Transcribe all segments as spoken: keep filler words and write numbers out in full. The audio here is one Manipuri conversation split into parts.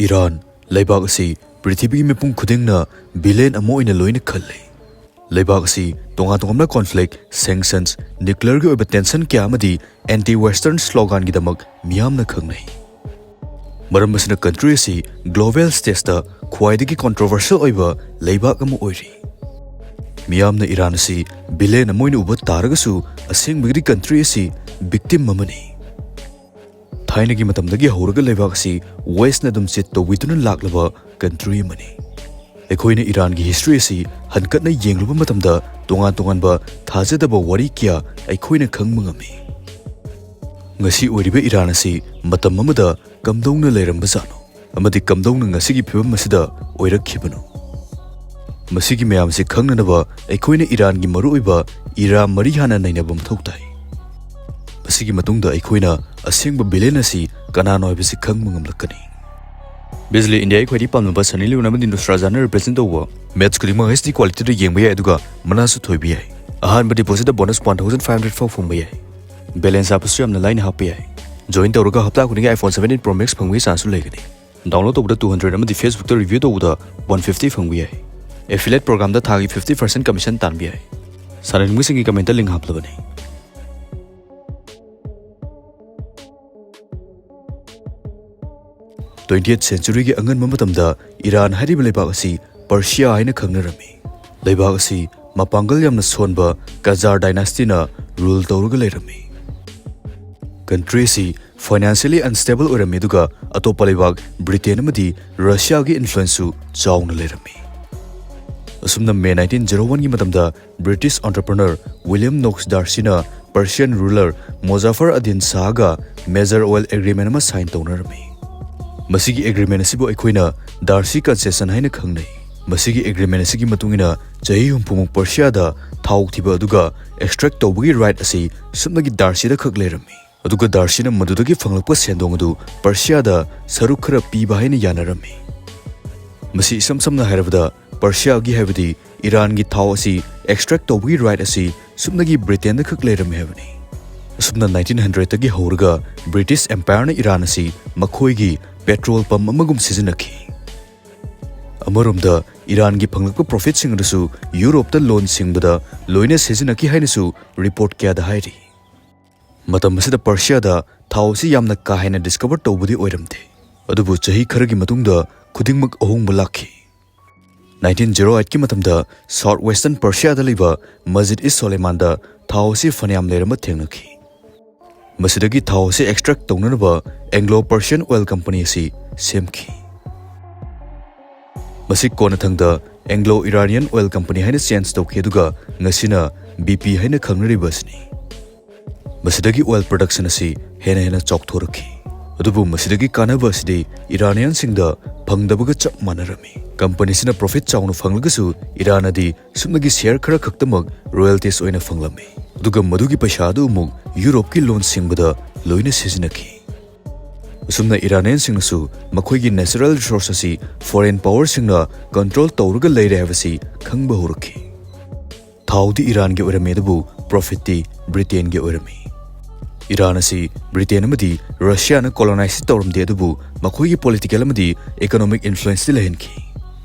ꯏꯔꯥꯟ ꯂꯩꯕꯥꯛ ꯑꯁꯤ ꯄ꯭ꯔꯤꯊꯤꯕꯤꯒꯤ ꯃꯤꯄꯨꯝ ꯈꯨꯗꯤꯡꯅ ꯚꯤꯂꯦꯟ ꯑꯃ ꯑꯣꯏꯅ ꯂꯣꯏꯅ ꯈꯜꯂꯤ꯫ ꯂꯩꯕꯥꯛ ꯑꯁꯤ ꯇꯣꯉꯥꯟ ꯇꯣꯉꯥꯟꯕ ꯀꯣꯟꯐ꯭ꯂꯤꯛ, ꯁꯦꯡꯁꯟꯁ, ꯅ꯭ꯌꯨꯀ꯭ꯂꯤꯌꯔꯒꯤ ꯑꯣꯏꯕ ꯇꯦꯟꯁꯟ ꯀꯌꯥ ꯑꯃꯗꯤ ꯑꯦꯟꯇꯤ ꯋꯦꯁꯇꯔꯟ ꯁ꯭ꯂꯣꯒꯥꯟꯒꯤꯗꯃꯛ ꯃꯤꯌꯥꯝꯅ ꯈꯪꯅꯩ꯫ ꯃꯔꯝ ꯑꯁꯤꯅ ꯀꯟꯇ꯭ꯔꯤ ꯑꯁꯤ ꯒ꯭ꯂꯣꯕꯦꯜ ꯁ꯭ꯇꯦꯖꯇ ꯈ꯭ꯋꯥꯏꯗꯒꯤ ꯀꯣꯟꯇ꯭ꯔꯣꯚꯔꯁꯤꯌꯦꯜ ꯑꯣꯏꯕ ꯂꯩꯕꯥꯛ ꯑꯃ ꯑꯣꯏꯔꯤ꯫ ꯃꯤꯌꯥꯝꯅ ꯏꯔꯥꯟ ꯑꯁꯤ ꯚꯤꯂꯦꯟ ꯑꯃ ꯑꯣꯏꯅ ꯎꯕ ꯇꯥꯔꯒꯁꯨ, ꯑꯁꯦꯡꯕꯒꯤꯗꯤ ꯀꯟꯇ꯭ꯔꯤ ꯑꯁꯤ ꯚꯤꯛꯇꯤꯝ ꯑꯃꯅꯤ꯫ ꯊꯥꯏꯅꯒꯤ ꯃꯇꯝꯗꯒꯤ ꯍꯧꯔꯒ ꯂꯩꯕꯥꯛ ꯑꯁꯤ ꯋꯦꯁꯅ ꯑꯗꯨꯝ ꯆꯤꯠ ꯇꯧꯕꯤꯗꯨꯅ ꯂꯥꯛꯂꯕ ꯀꯟꯇ꯭ꯔꯤ ꯑꯃꯅꯤ꯫ ꯑꯩꯈꯣꯏꯅ ꯏꯔꯥꯟꯒꯤ ꯍꯤꯁꯇ꯭ꯔꯤ ꯑꯁꯤ ꯍꯟꯀꯠꯅ ꯌꯦꯡꯂꯨꯕ ꯃꯇꯝꯗ, ꯇꯣꯉꯥꯟ ꯇꯣꯉꯥꯟꯕ ꯊꯥꯖꯗꯕ ꯋꯥꯔꯤ ꯀꯌꯥ ꯑꯩꯈꯣꯏꯅ ꯈꯪꯕ ꯉꯝꯃꯤ꯫ ꯉꯁꯤ ꯑꯣꯏꯔꯤꯕ ꯏꯔꯥꯟ ꯑꯁꯤ ꯃꯇꯝ ꯑꯃꯗ ꯀꯝꯗꯧꯅ ꯂꯩꯔꯝꯕꯖꯥꯠꯅꯣ, ꯑꯃꯗꯤ ꯀꯝꯗꯧꯅ ꯉꯁꯤꯒꯤ ꯐꯤꯕꯝ ꯑꯁꯤꯗ ꯑꯣꯏꯔꯛꯈꯤꯕꯅꯣ? ꯃꯁꯤꯒꯤ ꯃꯌꯥꯝꯁꯤ ꯈꯪꯅꯅꯕ ꯑꯩꯈꯣꯏꯅ ꯏꯔꯥꯟꯒꯤ ꯃꯔꯨꯑꯣꯏꯕ ꯏꯔꯥ ꯃꯔꯤ ꯍꯥꯟꯅ ꯅꯩꯅꯕ ꯃꯊꯧ ꯇꯥꯏ꯫ ꯃꯁꯤꯒꯤ ꯃꯇꯨꯡꯗ ꯑꯩꯈꯣꯏꯅ ꯑꯁꯦꯡꯕ ꯚꯤꯂꯦꯟ ꯑꯁꯤ ꯀꯅꯥꯅꯣ ꯍꯥꯏꯕꯁꯤ ꯈꯪꯕ ꯉꯝꯂꯛꯀꯅꯤ꯫ ꯕꯤꯖꯂꯤ ꯏꯟꯗꯤꯌꯥꯒꯤ ꯈ꯭ꯋꯥꯏꯗꯒꯤ ꯄꯥꯝꯅꯕ ꯁꯅꯤ ꯂꯤꯌꯣꯟ ꯑꯃꯗꯤ ꯅꯨꯁꯔꯥ ꯖꯥꯟꯅ ꯔꯤꯄ꯭ꯔꯖꯦꯟ ꯇꯧꯕ ꯃꯦꯠꯆ ꯈꯨꯗꯤꯡꯃꯛ ꯍꯩꯆ ꯗꯤ ꯀ꯭ꯋꯥꯂꯤꯇꯤꯗ ꯌꯦꯡꯕ ꯌꯥꯏ, ꯑꯗꯨꯒ ꯃꯅꯥꯁꯨ ꯊꯣꯏꯕ ꯌꯥꯏ꯫ ꯑꯍꯥꯟꯕ ꯗꯤꯄꯣꯖꯤꯠꯇ bonus one thousand five hundred ꯐꯥꯎ ꯐꯪꯕ ꯌꯥꯏ꯫ ꯕꯦꯂꯦꯟꯁ ꯍꯥꯞꯄꯁꯨ ꯌꯥꯝꯅ ꯂꯥꯏꯅ ꯍꯥꯞꯄ ꯌꯥꯏ꯫ ꯖꯣꯏꯟ ꯇꯧꯔꯒ ꯍꯞꯇꯥ ꯈꯨꯗꯤꯡꯒꯤ iPhone seventeen Pro Max ꯐꯪꯕꯒꯤ ꯆꯥꯟꯁꯁꯨ ꯂꯩꯒꯅꯤ꯫ ꯗꯥꯎꯟꯂꯣꯗ ꯇꯧꯕꯗ ꯇꯨ ꯍꯟꯗ꯭ꯔꯦꯗ ꯑꯃꯗꯤ Facebook ꯇ ꯔꯤꯚꯤꯌꯨ ꯇꯧꯕꯗ ꯋꯥꯟ ꯐꯤꯐꯇꯤ ꯐꯪꯕ ꯌꯥꯏ꯫ ꯑꯦꯐꯤꯂꯦꯠ ꯄ꯭ꯔꯣꯒ꯭ꯔꯥꯝꯗ ꯊꯥꯒꯤ ꯐꯤꯐꯇꯤ ꯄꯔꯁꯦꯟ ꯀꯃꯤꯁꯟ ꯇꯥꯟꯕ ꯌꯥꯏ꯫ ꯁꯥꯟꯅꯅꯤꯡꯕꯁꯤꯡꯒꯤ ꯀꯃꯦꯟꯇ ꯂꯤꯡ ꯍꯥꯞꯂꯕꯅꯤ꯫ ꯇ꯭ꯋꯦꯟꯇꯤ ꯑꯩꯠ ꯁꯦꯟꯆꯨꯔꯤꯒꯤ ꯑꯉꯟꯕ ꯃꯇꯝꯗ ꯏꯔꯥꯟ ꯍꯥꯏꯔꯤꯕ ꯂꯩꯕꯥꯛ ꯑꯁꯤ ꯄꯔꯁꯤꯌꯥ ꯍꯥꯏꯅ ꯈꯪꯅꯔꯝꯃꯤ꯫ ꯂꯩꯕꯥꯛ ꯑꯁꯤ ꯃꯄꯥꯡꯒꯜ ꯌꯥꯝꯅ ꯁꯣꯟꯕ ꯀꯖꯥꯔ ꯗꯥꯏꯅꯥꯁꯇꯤꯅ ꯔꯨꯜ ꯇꯧꯔꯒ ꯂꯩꯔꯝꯃꯤ꯫ ꯀꯟꯇ꯭ꯔꯤ ꯑꯁꯤ ꯐꯥꯏꯅꯥꯟꯁꯤꯌꯦꯂꯤ ꯑꯟꯁꯇꯦꯕꯜ ꯑꯣꯏꯔꯝꯃꯤ, ꯑꯗꯨꯒ ꯑꯇꯣꯞꯄ ꯂꯩꯕꯥꯛ ꯕ꯭ꯔꯤꯇꯦꯟ ꯑꯃꯗꯤ ꯔꯁꯤꯌꯥꯒꯤ ꯏꯟꯐ꯭ꯂꯨꯌꯦꯟꯁꯁꯨ ꯆꯥꯎꯅ ꯂꯩꯔꯝꯃꯤ꯫ ꯑꯁꯨꯝꯅ ꯃꯦ ꯅꯥꯏꯟꯇꯤꯟ ꯖꯦꯔꯣ ꯋꯥꯟꯒꯤ ꯃꯇꯝꯗ ꯕ꯭ꯔꯤꯇꯤꯁ ꯑꯣꯟꯇꯔꯄ꯭ꯔꯅꯔ ꯋꯤꯂꯤꯌꯝ ꯅꯣꯛꯁ ꯗꯥꯔꯁꯤꯅ ꯄꯔꯁꯤꯌꯟ ꯔꯨꯂꯔ ꯃꯣꯖꯥꯐꯔ ꯑꯗꯤꯟ ꯁꯥꯍꯒ ꯃꯦꯖꯔ ꯑꯣꯏꯜ ꯑꯦꯒ꯭ꯔꯤꯃꯦꯟ ꯑꯃ ꯁꯥꯏꯟ ꯇꯧꯅꯔꯝꯃꯤ꯫ ꯃꯁꯤꯒꯤ ꯑꯦꯒ꯭ꯔꯤꯃꯦꯟ ꯑꯁꯤꯕꯨ ꯑꯩꯈꯣꯏꯅ ꯗꯥꯔꯁꯤ ꯀꯟꯁꯦꯁꯟ ꯍꯥꯏꯅ ꯈꯪꯅꯩ꯫ ꯃꯁꯤꯒꯤ ꯑꯦꯒ꯭ꯔꯤꯃꯦꯟ ꯑꯁꯤꯒꯤ ꯃꯇꯨꯡ ꯏꯟꯅ ꯆꯍꯤ ꯍꯨꯝꯐꯨꯃꯨꯛ ꯄꯔꯁꯤꯌꯥꯗ ꯊꯥꯎ ꯊꯤꯕ ꯑꯗꯨꯒ ꯑꯦꯛꯁꯇ꯭ꯔꯦꯛ ꯇꯧꯕꯒꯤ ꯔꯥꯏꯠ ꯑꯁꯤ ꯁꯨꯞꯅꯒꯤ ꯗꯥꯔꯁꯤꯗ ꯈꯛ ꯂꯩꯔꯝꯃꯤ꯫ ꯑꯗꯨꯒ ꯗꯥꯔꯁꯤꯅ ꯃꯗꯨꯗꯒꯤ ꯐꯪꯂꯛꯄ ꯁꯦꯟꯗꯣꯡ ꯑꯗꯨ ꯄꯔꯁꯤꯌꯥꯗ ꯁꯔꯨꯛ ꯈꯔ ꯄꯤꯕ ꯍꯥꯏꯅ ꯌꯥꯅꯔꯝꯃꯤ꯫ ꯃꯁꯤ ꯏꯁꯝ ꯁꯝꯅ ꯍꯥꯏꯔꯕꯗ, ꯄꯔꯁꯤꯌꯥꯒꯤ, ꯍꯥꯏꯕꯗꯤ ꯏꯔꯥꯟꯒꯤ ꯊꯥꯎ ꯑꯁꯤ ꯑꯦꯛꯁꯇ꯭ꯔꯦꯛ ꯇꯧꯕꯒꯤ ꯔꯥꯏꯠ ꯑꯁꯤ ꯁꯨꯞꯅꯒꯤ ꯕ꯭ꯔꯤꯇꯦꯟꯗ ꯈꯛ ꯂꯩꯔꯝꯃꯤ ꯍꯥꯏꯕꯅꯤ꯫ ꯑꯁꯨꯝꯅ ꯅꯥꯏꯟꯇꯤꯟ ꯍꯟꯗ꯭ꯔꯦꯗꯇꯒꯤ ꯍꯧꯔꯒ ꯕ꯭ꯔꯤꯇꯤꯁ ꯑꯦꯝꯄꯥꯌꯔꯅ ꯏꯔꯥꯟ ꯑꯁꯤ ꯃꯈꯣꯏꯒꯤ ꯄꯦꯇ꯭ꯔꯣꯜ ꯄꯝ ꯑꯃꯒꯨꯝ ꯁꯤꯖꯤꯟꯅꯈꯤ꯫ ꯑꯃꯔꯣꯝꯗ ꯏꯔꯥꯟꯒꯤ ꯐꯪꯂꯛꯄ ꯄ꯭ꯔꯣꯐꯤꯠꯁꯤꯡ ꯑꯗꯨꯁꯨ ꯌꯨꯔꯣꯞꯇ ꯂꯣꯟ ꯁꯤꯡꯕꯗ ꯂꯣꯏꯅ ꯁꯤꯖꯤꯟꯅꯈꯤ ꯍꯥꯏꯅꯁꯨ ꯔꯤꯄꯣꯔꯠ ꯀꯌꯥꯗ ꯍꯥꯏꯔꯤ꯫ ꯃꯇꯝ ꯑꯁꯤꯗ ꯄꯔꯁꯤꯌꯥꯗ ꯊꯥꯎ ꯑꯁꯤ ꯌꯥꯝꯅ ꯀꯥ ꯍꯦꯟꯅ ꯗꯤꯁꯀꯚꯔ ꯇꯧꯕꯗꯤ ꯑꯣꯏꯔꯝꯗꯦ, ꯑꯗꯨꯕꯨ ꯆꯍꯤ ꯈꯔꯒꯤ ꯃꯇꯨꯡꯗ ꯈꯨꯗꯤꯡꯃꯛ ꯑꯍꯣꯡꯕ ꯂꯥꯛꯈꯤ꯫ ꯅꯥꯏꯟꯇꯤꯟ ꯖꯦꯔꯣ ꯑꯩꯠꯀꯤ ꯃꯇꯝꯗ ꯁꯥꯎꯠ ꯋꯦꯁꯇꯔꯟ ꯄꯔꯁꯤꯌꯥꯗ ꯂꯩꯕ ꯃꯁꯖꯤꯗ ꯏ ꯁꯣꯂꯦꯃꯥꯟꯗ ꯊꯥꯎ ꯑꯁꯤ ꯐꯅꯌꯥꯝ ꯂꯩꯔꯝꯕ ꯊꯦꯡꯅꯈꯤ꯫ ꯃꯁꯤꯗꯒꯤ ꯊꯥꯎ ꯑꯁꯤ ꯑꯦꯛꯁꯇ꯭ꯔꯦꯛ ꯇꯧꯅꯅꯕ ꯑꯦꯡꯒ꯭ꯂꯣ ꯄꯔꯁꯤꯌꯟ ꯑꯣꯏꯜ ꯀꯝꯄꯅꯤ ꯑꯁꯤ ꯁꯦꯝꯈꯤ꯫ ꯃꯁꯤ ꯀꯣꯟꯅꯊꯪꯗ ꯑꯦꯡꯒ꯭ꯂꯣ ꯏꯔꯥꯅꯤꯌꯟ ꯑꯣꯏꯜ ꯀꯝꯄꯅꯤ ꯍꯥꯏꯅ ꯆꯦꯟꯖ ꯇꯧꯈꯤ, ꯑꯗꯨꯒ ꯉꯁꯤꯅ ꯕꯤ ꯄꯤ ꯍꯥꯏꯅ ꯈꯪꯅꯔꯤꯕ ꯑꯁꯤꯅꯤ꯫ ꯃꯁꯤꯗꯒꯤ ꯑꯣꯏꯜ ꯄ꯭ꯔꯗꯛꯁꯟ ꯑꯁꯤ ꯍꯦꯟꯅ ꯍꯦꯟꯅ ꯆꯥꯎꯊꯣꯔꯛꯈꯤ꯫ ꯑꯗꯨꯕꯨ ꯃꯁꯤꯗꯒꯤ ꯀꯥꯟꯅꯕ ꯑꯁꯤꯗꯤ ꯏꯔꯥꯅꯤꯌꯟꯁꯤꯡꯗ ꯐꯪꯗꯕꯒ ꯆꯞ ꯃꯥꯟꯅꯔꯝꯃꯤ꯫ ꯀꯝꯄꯅꯤꯁꯤꯅ ꯄ꯭ꯔꯣꯐꯤꯠ ꯆꯥꯎꯅ ꯐꯪꯂꯒꯁꯨ ꯏꯔꯥꯟꯅꯗꯤ ꯁꯨꯞꯅꯒꯤ ꯁꯦꯌꯔ ꯈꯔ ꯈꯛꯇꯃꯛ ꯔꯣꯌꯦꯜꯇꯤꯁ ꯑꯣꯏꯅ ꯐꯪꯂꯝꯃꯤ꯫ ꯑꯗꯨꯒ ꯃꯗꯨꯒꯤ ꯄꯩꯁꯥ ꯑꯗꯨ ꯑꯃꯨꯛ ꯌꯨꯔꯣꯞꯀꯤ ꯂꯣꯟ ꯁꯤꯡꯕꯗ ꯂꯣꯏꯅ ꯁꯤꯖꯤꯟꯅꯈꯤ꯫ ꯑꯁꯨꯝꯅ ꯏꯔꯥꯅꯤꯌꯟꯁꯤꯡꯅꯁꯨ ꯃꯈꯣꯏꯒꯤ ꯅꯦꯆꯔꯦꯜ ꯔꯤꯁꯣꯔꯁ ꯑꯁꯤ ꯐꯣꯔꯦꯟ ꯄꯥꯋꯔꯁꯤꯡꯅ ꯀꯟꯇ꯭ꯔꯣꯜ ꯇꯧꯔꯒ ꯂꯩꯔꯦ ꯍꯥꯏꯕꯁꯤ ꯈꯪꯕ ꯍꯧꯔꯛꯈꯤ꯫ ꯊꯥꯎꯗꯤ ꯏꯔꯥꯟꯒꯤ ꯑꯣꯏꯔꯝꯃꯤ, ꯑꯗꯨꯕꯨ ꯄ꯭ꯔꯣꯐꯤꯠꯇꯤ ꯕ꯭ꯔꯤꯇꯦꯟꯒꯤ ꯑꯣꯏꯔꯝꯃꯤ꯫ ꯏꯔꯥꯟ ꯑꯁꯤ ꯕ꯭ꯔꯤꯇꯦꯟ ꯑꯃꯗꯤ ꯔꯁꯤꯌꯥꯅ ꯀꯣꯂꯣꯅꯥꯏꯖꯇꯤ ꯇꯧꯔꯝꯗꯦ, ꯑꯗꯨꯕꯨ ꯃꯈꯣꯏꯒꯤ ꯄꯣꯂꯤꯇꯤꯀꯦꯜ ꯑꯃꯗꯤ ꯏꯀꯣꯅꯣꯃꯤꯛ ꯏꯟꯐ꯭ꯂꯨꯌꯦꯟꯁꯇꯤ ꯂꯩꯍꯟꯈꯤ꯫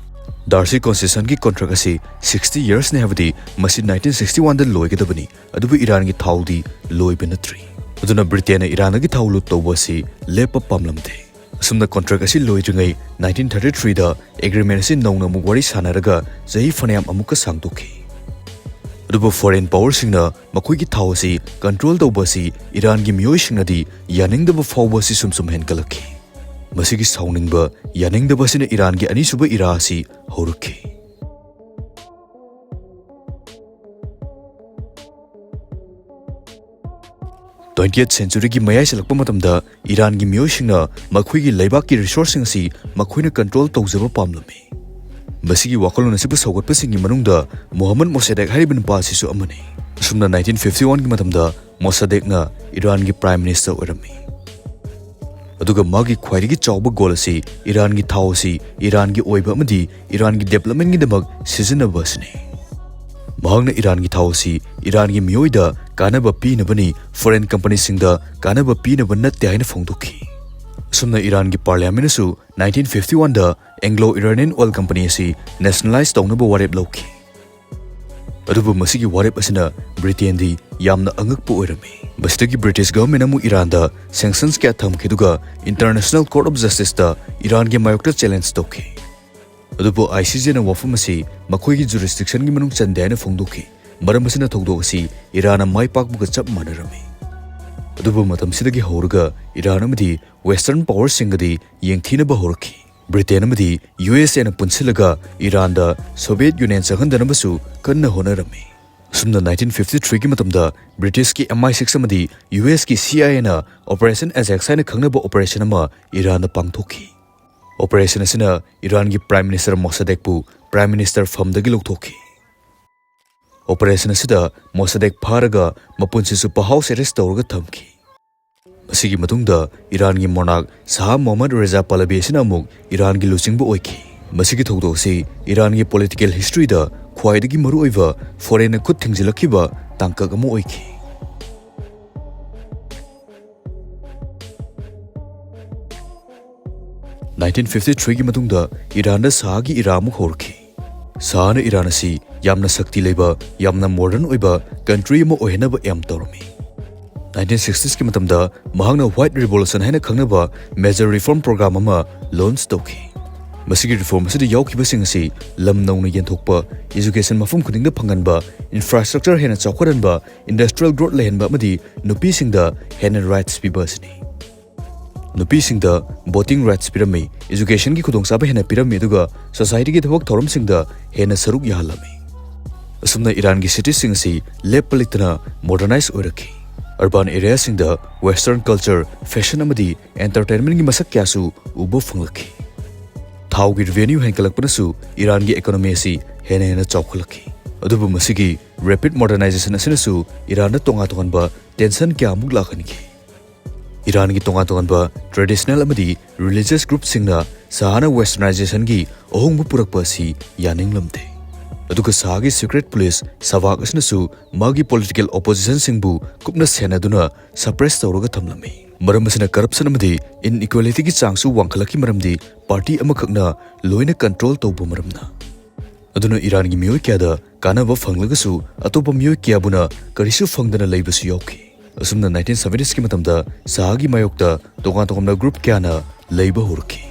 ꯗꯥꯔꯁꯤ ꯀꯣꯟꯁꯦꯁꯟꯒꯤ ꯀꯣꯟꯇ꯭ꯔꯦꯛ ꯑꯁꯤ ꯁꯤꯛꯁꯇꯤ ꯌꯔꯁꯅꯤ, ꯍꯥꯏꯕꯗꯤ ꯃꯁꯤ ꯅꯥꯏꯟꯇꯤꯟ ꯁꯤꯛꯁꯇꯤ ꯋꯥꯟꯗ ꯂꯣꯏꯒꯗꯕꯅꯤ, ꯑꯗꯨꯕꯨ ꯏꯔꯥꯟꯒꯤ ꯊꯥꯎꯗꯤ ꯂꯣꯏꯕ ꯅꯠꯇ꯭ꯔꯤ꯫ ꯑꯗꯨꯅ ꯕ꯭ꯔꯤꯇꯦꯟꯅ ꯏꯔꯥꯟꯗꯒꯤ ꯊꯥꯎ ꯂꯨꯠ ꯇꯧꯕ ꯑꯁꯤ ꯂꯦꯞꯄ ꯄꯥꯝꯂꯝꯗꯦ꯫ ꯑꯁꯨꯝꯅ ꯀꯣꯟꯇ꯭ꯔꯦꯛ ꯑꯁꯤ ꯂꯣꯏꯗ꯭ꯔꯤꯉꯩ ꯅꯥꯏꯟꯇꯤꯟ ꯊꯥꯔꯇꯤ ꯊ꯭ꯔꯤꯗ ꯑꯦꯒ꯭ꯔꯤꯃꯦꯟ ꯑꯁꯤ ꯅꯧꯅ ꯑꯃꯨꯛ ꯋꯥꯔꯤ ꯁꯥꯟꯅꯔꯒ ꯆꯍꯤ ꯐꯅꯌꯥꯝ ꯑꯃꯨꯛꯀ ꯁꯥꯡꯗꯣꯛꯈꯤ꯫ ꯑꯗꯨꯕꯨ ꯐꯣꯔꯦꯟ ꯄꯥꯋꯔꯁꯤꯡꯅ ꯃꯈꯣꯏꯒꯤ ꯊꯥꯎ ꯑꯁꯤ ꯀꯟꯇ꯭ꯔꯣꯜ ꯇꯧꯕ ꯑꯁꯤ ꯏꯔꯥꯟꯒꯤ ꯃꯤꯑꯣꯏꯁꯤꯡꯅꯗꯤ ꯌꯥꯅꯤꯡꯗꯕ ꯐꯥꯎꯕ ꯑꯁꯤ ꯁꯨꯝ ꯁꯨꯝ ꯍꯦꯟꯒꯠꯂꯛꯈꯤ꯫ ꯃꯁꯤꯒꯤ ꯁꯥꯎꯅꯤꯡꯕ, ꯌꯥꯅꯤꯡꯗꯕ ꯑꯁꯤꯅ ꯏꯔꯥꯟꯒꯤ ꯑꯅꯤꯁꯨꯕ ꯏꯔꯥ ꯑꯁꯤ ꯍꯧꯔꯛꯈꯤ꯫ ꯇ꯭ꯋꯦꯟꯇꯤ ꯑꯩꯠ ꯁꯦꯟꯆꯨꯔꯤꯒꯤ ꯃꯌꯥꯏ ꯆꯜꯂꯛꯄ ꯃꯇꯝꯗ ꯏꯔꯥꯟꯒꯤ ꯃꯤꯑꯣꯏꯁꯤꯡꯅ ꯃꯈꯣꯏꯒꯤ ꯂꯩꯕꯥꯛꯀꯤ ꯔꯤꯁꯣꯔꯁꯁꯤꯡ ꯑꯁꯤ ꯃꯈꯣꯏꯅ ꯀꯟꯇ꯭ꯔꯣꯜ ꯇꯧꯖꯕ ꯄꯥꯝꯂꯝꯃꯤ꯫ ꯃꯁꯤꯒꯤ ꯋꯥꯈꯜꯂꯣꯟ ꯑꯁꯤꯕꯨ ꯁꯧꯒꯠꯄꯁꯤꯡꯒꯤ ꯃꯅꯨꯡꯗ ꯃꯣꯍꯝꯃꯗ ꯃꯣꯁꯥꯗꯦꯛ ꯍꯥꯏꯔꯤꯕ ꯅꯨꯄꯥ ꯑꯁꯤꯁꯨ ꯑꯃꯅꯤ꯫ ꯑꯁꯨꯝꯅ ꯅꯥꯏꯟꯇꯤꯟ ꯐꯤꯐꯇꯤ ꯋꯥꯟꯒꯤ ꯃꯇꯝꯗ ꯃꯣꯁꯥꯗꯦꯛꯅ ꯏꯔꯥꯟꯒꯤ ꯄ꯭ꯔꯥꯏꯝ ꯃꯤꯅꯤꯁꯇꯔ ꯑꯣꯏꯔꯝꯃꯤ꯫ ꯑꯗꯨꯒ ꯃꯥꯒꯤ ꯈ꯭ꯋꯥꯏꯗꯒꯤ ꯆꯥꯎꯕ ꯒꯣꯜ ꯑꯁꯤ ꯏꯔꯥꯟꯒꯤ ꯊꯥꯎ ꯑꯁꯤ ꯏꯔꯥꯟꯒꯤ ꯑꯣꯏꯕ ꯑꯃꯗꯤ ꯏꯔꯥꯟꯒꯤ ꯗꯦꯕꯂꯞꯃꯦꯟꯒꯤꯗꯃꯛ ꯁꯤꯖꯤꯟꯅꯕ ꯑꯁꯤꯅꯤ꯫ ꯃꯍꯥꯛꯅ ꯏꯔꯥꯟꯒꯤ ꯊꯥꯎ ꯑꯁꯤ ꯏꯔꯥꯟꯒꯤ ꯃꯤꯑꯣꯏꯗ ꯀꯥꯟꯅꯕ ꯄꯤꯅꯕꯅꯤ, ꯐꯣꯔꯦꯟ ꯀꯝꯄꯅꯤꯁꯤꯡꯗ ꯀꯥꯟꯅꯕ ꯄꯤꯅꯕ ꯅꯠꯇꯦ ꯍꯥꯏꯅ ꯐꯣꯡꯗꯣꯛꯈꯤ꯫ ꯑꯁꯨꯝꯅ ꯏꯔꯥꯟꯒꯤ ꯄꯥꯔꯂꯤꯌꯥꯃꯦꯟꯅꯁꯨ nineteen fifty one ꯗ Anglo Iranian Oil Company ꯑꯁꯤ ꯅꯦꯁꯅꯦꯂꯥꯏꯖ ꯇꯧꯅꯕ ꯋꯥꯔꯦꯞ ꯂꯧꯈꯤ꯫ ꯑꯗꯨꯕꯨ ꯃꯁꯤꯒꯤ ꯋꯥꯔꯦꯞ ꯑꯁꯤꯅ ꯕ꯭ꯔꯤꯇꯦꯟꯗꯤ ꯌꯥꯝꯅ ꯑꯉꯛꯄ ꯑꯣꯏꯔꯝꯃꯤ꯫ ꯃꯁꯤꯗꯒꯤ ꯕ꯭ꯔꯤꯇꯤꯁ ꯒꯚꯔꯟꯃꯦꯟꯠ ꯑꯃꯨꯛ ꯏꯔꯥꯟꯗ ꯁꯦꯡꯁꯟꯁ ꯀꯌꯥ ꯊꯝꯈꯤ, ꯑꯗꯨꯒ ꯏꯟꯇꯔꯅꯦꯁꯅꯦꯜ ꯀꯣꯔꯠ ꯑꯣꯐ ꯖꯁꯇꯤꯁꯇ ꯏꯔꯥꯟꯒꯤ ꯃꯥꯌꯣꯛꯇ ꯆꯦꯂꯦꯟꯖ ꯇꯧꯈꯤ꯫ ꯑꯗꯨꯕꯨ ꯑꯥꯏ ꯁꯤ ꯖꯦꯅ ꯋꯥꯐꯝ ꯑꯁꯤ ꯃꯈꯣꯏꯒꯤ ꯖꯨꯔꯤꯁꯗꯤꯛꯁꯟꯒꯤ ꯃꯅꯨꯡ ꯆꯟꯗꯦ ꯍꯥꯏꯅ ꯐꯣꯡꯗꯣꯛꯈꯤ꯫ ꯃꯔꯝ ꯑꯁꯤꯅ ꯊꯧꯗꯣꯛ ꯑꯁꯤ ꯏꯔꯥꯟꯅ ꯃꯥꯏ ꯄꯥꯛꯄꯒ ꯆꯞ ꯃꯥꯟꯅꯔꯝꯃꯤ꯫ ꯑꯗꯨꯕꯨ ꯃꯇꯝꯁꯤꯗꯒꯤ ꯍꯧꯔꯒ ꯏꯔꯥꯟ ꯑꯃꯗꯤ ꯋꯦꯁꯇꯔꯟ ꯄꯥꯋꯔꯁꯤꯡꯒꯗꯤ ꯌꯦꯡꯊꯤꯅꯕ ꯍꯧꯔꯛꯈꯤ꯫ ꯕ꯭ꯔꯤꯇꯦꯟ ꯑꯃꯗꯤ ꯌꯨ ꯑꯦꯁ ꯑꯦꯅ ꯄꯨꯟꯁꯤꯜꯂꯒ ꯏꯔꯥꯟꯗ ꯁꯣꯚꯤꯌꯦꯠ ꯌꯨꯅꯤꯌꯟ ꯆꯪꯍꯟꯗꯅꯕꯁꯨ ꯀꯟꯅ ꯍꯣꯠꯅꯔꯝꯃꯤ꯫ ꯑꯁꯨꯝꯅ nineteen fifty three ꯒꯤ ꯃꯇꯝꯗ ꯕ꯭ꯔꯤꯇꯤꯁꯀꯤ M I six ꯑꯃꯗꯤ ꯌꯨ ꯑꯦꯁꯀꯤ C I A ꯅ ꯑꯣꯄꯔꯦꯁꯟ ꯑꯦꯖꯦꯛꯁ ꯍꯥꯏꯅ ꯈꯪꯅꯕ ꯑꯣꯄꯔꯦꯁꯟ ꯑꯃ ꯏꯔꯥꯟꯗ ꯄꯥꯡꯊꯣꯛꯈꯤ꯫ ꯑꯣꯄꯔꯦꯁꯟ ꯑꯁꯤꯅ ꯏꯔꯥꯟꯒꯤ ꯄ꯭ꯔꯥꯏꯝ ꯃꯤꯅꯤꯁꯇꯔ ꯃꯣꯁꯥꯗꯦꯛꯄꯨ ꯄ꯭ꯔꯥꯏꯝ ꯃꯤꯅꯤꯁꯇꯔ ꯐꯝꯗꯒꯤ ꯂꯧꯊꯣꯛꯈꯤ꯫ ꯑꯣꯄꯔꯦꯁꯟ ꯑꯁꯤꯗ ꯃꯣꯁꯥꯗꯦꯛ ꯐꯥꯔꯒ ꯃꯄꯨꯟꯁꯤ ꯆꯨꯞꯄ ꯍꯥꯎꯁ ꯑꯦꯔꯦꯁ ꯇꯧꯔꯒ ꯊꯝꯈꯤ꯫ ꯃꯁꯤꯒꯤ ꯃꯇꯨꯡꯗ ꯏꯔꯥꯟꯒꯤ ꯃꯣꯅꯥꯔꯛ ꯁꯥꯍ ꯃꯣꯍꯝꯃꯗ ꯔꯦꯖꯥ ꯄꯥꯂꯕꯤ ꯑꯁꯤꯅ ꯑꯃꯨꯛ ꯏꯔꯥꯟꯒꯤ ꯂꯨꯆꯤꯡꯕ ꯑꯣꯏꯈꯤ꯫ ꯃꯁꯤꯒꯤ ꯊꯧꯗꯣꯛ ꯑꯁꯤ ꯏꯔꯥꯟꯒꯤ ꯄꯣꯂꯤꯇꯤꯀꯦꯜ ꯍꯤꯁꯇ꯭ꯔꯤꯗ ꯈ꯭ꯋꯥꯏꯗꯒꯤ ꯃꯔꯨꯑꯣꯏꯕ ꯐꯣꯔꯦꯟꯅ ꯈꯨꯠ ꯊꯤꯡꯖꯤꯜꯂꯛꯈꯤꯕ ꯇꯥꯡꯀꯛ ꯑꯃ ꯑꯣꯏꯈꯤ꯫ Nineteen fifty three ꯒꯤ ꯃꯇꯨꯡꯗ ꯏꯔꯥꯟꯗ ꯁꯥꯍꯒꯤ ꯏꯔꯥ ꯑꯃꯨꯛ ꯍꯧꯔꯛꯈꯤ꯫ ꯁꯥꯍꯅ ꯏꯔꯥꯟ ꯑꯁꯤ ꯌꯥꯝꯅ ꯁꯛꯇꯤ ꯂꯩꯕ, ꯌꯥꯝꯅ ꯃꯣꯗꯔꯟ ꯑꯣꯏꯕ ꯀꯟꯇ꯭ꯔꯤ ꯑꯃ ꯑꯣꯏꯍꯟꯅꯕ ꯑꯦꯝ ꯇꯧꯔꯝꯃꯤ꯫ Nineteen sixties ꯀꯤ ꯃꯇꯝꯗ ꯃꯍꯥꯛꯅ ꯋꯥꯏꯠ ꯔꯤꯚꯣꯂꯨꯁꯟ ꯍꯥꯏꯅ ꯈꯪꯅꯕ ꯃꯦꯖꯔ ꯔꯤꯐꯣꯔꯝ ꯄ꯭ꯔꯣꯒ꯭ꯔꯥꯝ ꯑꯃ ꯂꯣꯟꯆ ꯇꯧꯈꯤ꯫ ꯃꯁꯤꯒꯤ ꯔꯤꯐꯣꯔꯝ ꯑꯁꯤꯗ ꯌꯥꯎꯈꯤꯕꯁꯤꯡ ꯑꯁꯤ ꯂꯝ ꯅꯧꯅ ꯌꯦꯟꯊꯣꯛꯄ, ꯑꯦꯖꯨꯀꯦꯁꯟ ꯃꯐꯝ ꯈꯨꯗꯤꯡꯗ ꯐꯪꯍꯟꯕ, ꯏꯟꯐ꯭ꯔꯥꯁ꯭ꯇ꯭ꯔꯛꯆꯔ ꯍꯦꯟꯅ ꯆꯥꯎꯈꯠꯍꯟꯕ, ꯏꯟꯗꯁꯇ꯭ꯔꯤꯌꯦꯜ ꯒ꯭ꯔꯣꯊ ꯂꯩꯍꯟꯕ ꯑꯃꯗꯤ ꯅꯨꯄꯤꯁꯤꯡꯗ ꯍꯦꯟꯅ ꯔꯥꯏꯠꯁ ꯄꯤꯕ ꯑꯁꯤꯅꯤ꯫ ꯅꯨꯄꯤꯁꯤꯡꯗ ꯚꯣꯇꯤꯡ ꯔꯥꯏꯠꯁ ꯄꯤꯔꯝꯃꯤ, ꯑꯦꯖꯨꯀꯦꯁꯟꯒꯤ ꯈꯨꯗꯣꯡꯆꯥꯕ ꯍꯦꯟꯅ ꯄꯤꯔꯝꯃꯤ, ꯑꯗꯨꯒ ꯁꯣꯁꯥꯏꯇꯤꯒꯤ ꯊꯕꯛ ꯊꯧꯔꯝꯁꯤꯡꯗ ꯍꯦꯟꯅ ꯁꯔꯨꯛ ꯌꯥꯍꯜꯂꯝꯃꯤ꯫ ꯑꯁꯨꯝꯅ ꯏꯔꯥꯟꯒꯤ ꯁꯤꯇꯤꯁꯤꯡ ꯑꯁꯤ ꯂꯦꯞꯄ ꯂꯩꯇꯅ ꯃꯣꯗꯔꯅꯥꯏꯖ ꯑꯣꯏꯔꯛꯈꯤ꯫ ꯑꯔꯕꯥꯟ ꯑꯦꯔꯤꯌꯥꯁꯤꯡꯗ ꯋꯦꯁꯇꯔꯟ ꯀꯜꯆꯔ, ꯐꯦꯁꯟ ꯑꯃꯗꯤ ꯑꯦꯟꯇꯔꯇꯦꯟꯃꯦꯟꯒꯤ ꯃꯁꯛ ꯀꯌꯥꯁꯨ ꯎꯕ ꯐꯪꯂꯛꯈꯤ꯫ ꯊꯥꯎꯒꯤ ꯔꯤꯚꯦꯅ꯭ꯌꯨ ꯍꯦꯟꯒꯠꯂꯛꯄꯅꯁꯨ ꯏꯔꯥꯟꯒꯤ ꯏꯀꯣꯅꯣꯃꯤ ꯑꯁꯤ ꯍꯦꯟꯅ ꯍꯦꯟꯅ ꯆꯥꯎꯈꯠꯂꯛꯈꯤ꯫ ꯑꯗꯨꯕꯨ ꯃꯁꯤꯒꯤ ꯔꯦꯄꯤꯗ ꯃꯣꯗꯔꯅꯥꯏꯖꯦꯁꯟ ꯑꯁꯤꯅꯁꯨ ꯏꯔꯥꯟꯗ ꯇꯣꯉꯥꯟ ꯇꯣꯉꯥꯟꯕ ꯇꯦꯟꯁꯟ ꯀꯌꯥꯃꯨꯛ ꯂꯥꯛꯍꯟꯈꯤ꯫ ꯏꯔꯥꯟꯒꯤ ꯇꯣꯉꯥꯟ ꯇꯣꯉꯥꯟꯕ ꯇ꯭ꯔꯦꯗꯤꯁꯅꯦꯜ ꯑꯃꯗꯤ ꯔꯤꯂꯤꯖꯤꯌꯁ ꯒ꯭ꯔꯨꯞꯁꯤꯡꯅ ꯁꯥꯍꯅ ꯋꯦꯁꯇꯔꯅꯥꯏꯖꯦꯁꯟꯒꯤ ꯑꯍꯣꯡꯕ ꯄꯨꯔꯛꯄ ꯑꯁꯤ ꯌꯥꯅꯤꯡꯂꯝꯗꯦ꯫ ꯑꯗꯨꯒ ꯁꯥꯍꯒꯤ ꯁꯤꯀ꯭ꯔꯦꯠ ꯄꯨꯂꯤꯁ ꯁꯕꯥꯛ ꯑꯁꯤꯅꯁꯨ ꯃꯥꯒꯤ ꯄꯣꯂꯤꯇꯤꯀꯦꯜ ꯑꯣꯄꯣꯖꯤꯁꯟꯁꯤꯡꯕꯨ ꯀꯨꯞꯅ ꯁꯦꯟꯅꯗꯨꯅ ꯁꯄ꯭ꯔꯦꯁ ꯇꯧꯔꯒ ꯊꯝꯂꯝꯃꯤ꯫ ꯃꯔꯝ ꯑꯁꯤꯅ ꯀꯔꯞꯁꯟ ꯑꯃꯗꯤ ꯏꯟꯏꯀ꯭ꯋꯦꯂꯤꯇꯤꯒꯤ ꯆꯥꯡꯁꯨ ꯋꯥꯡꯈꯠꯂꯛꯈꯤ, ꯃꯔꯝꯗꯤ ꯄꯥꯔꯇꯤ ꯑꯃꯈꯛꯅ ꯂꯣꯏꯅ ꯀꯟꯇ꯭ꯔꯣꯜ ꯇꯧꯕ ꯃꯔꯝꯅ꯫ ꯑꯗꯨꯅ ꯏꯔꯥꯟꯒꯤ ꯃꯤꯑꯣꯏ ꯀꯌꯥꯗ ꯀꯥꯟꯅꯕ ꯐꯪꯂꯒꯁꯨ ꯑꯇꯣꯞꯄ ꯃꯤꯑꯣꯏ ꯀꯌꯥꯕꯨꯅ ꯀꯔꯤꯁꯨ ꯐꯪꯗꯅ ꯂꯩꯕꯁꯨ ꯌꯥꯎꯈꯤ꯫ ꯑꯁꯨꯝꯅ ꯅꯥꯏꯟꯇꯤꯟ ꯁꯚꯦꯟꯇꯤꯁꯀꯤ ꯃꯇꯝꯗ ꯁꯍꯥꯒꯤ ꯃꯥꯌꯣꯛꯇ ꯇꯣꯉꯥꯟ ꯇꯣꯉꯥꯟꯕ ꯒ꯭ꯔꯨꯞ ꯀꯌꯥꯅ ꯂꯩꯕ ꯍꯧꯔꯛꯈꯤ꯫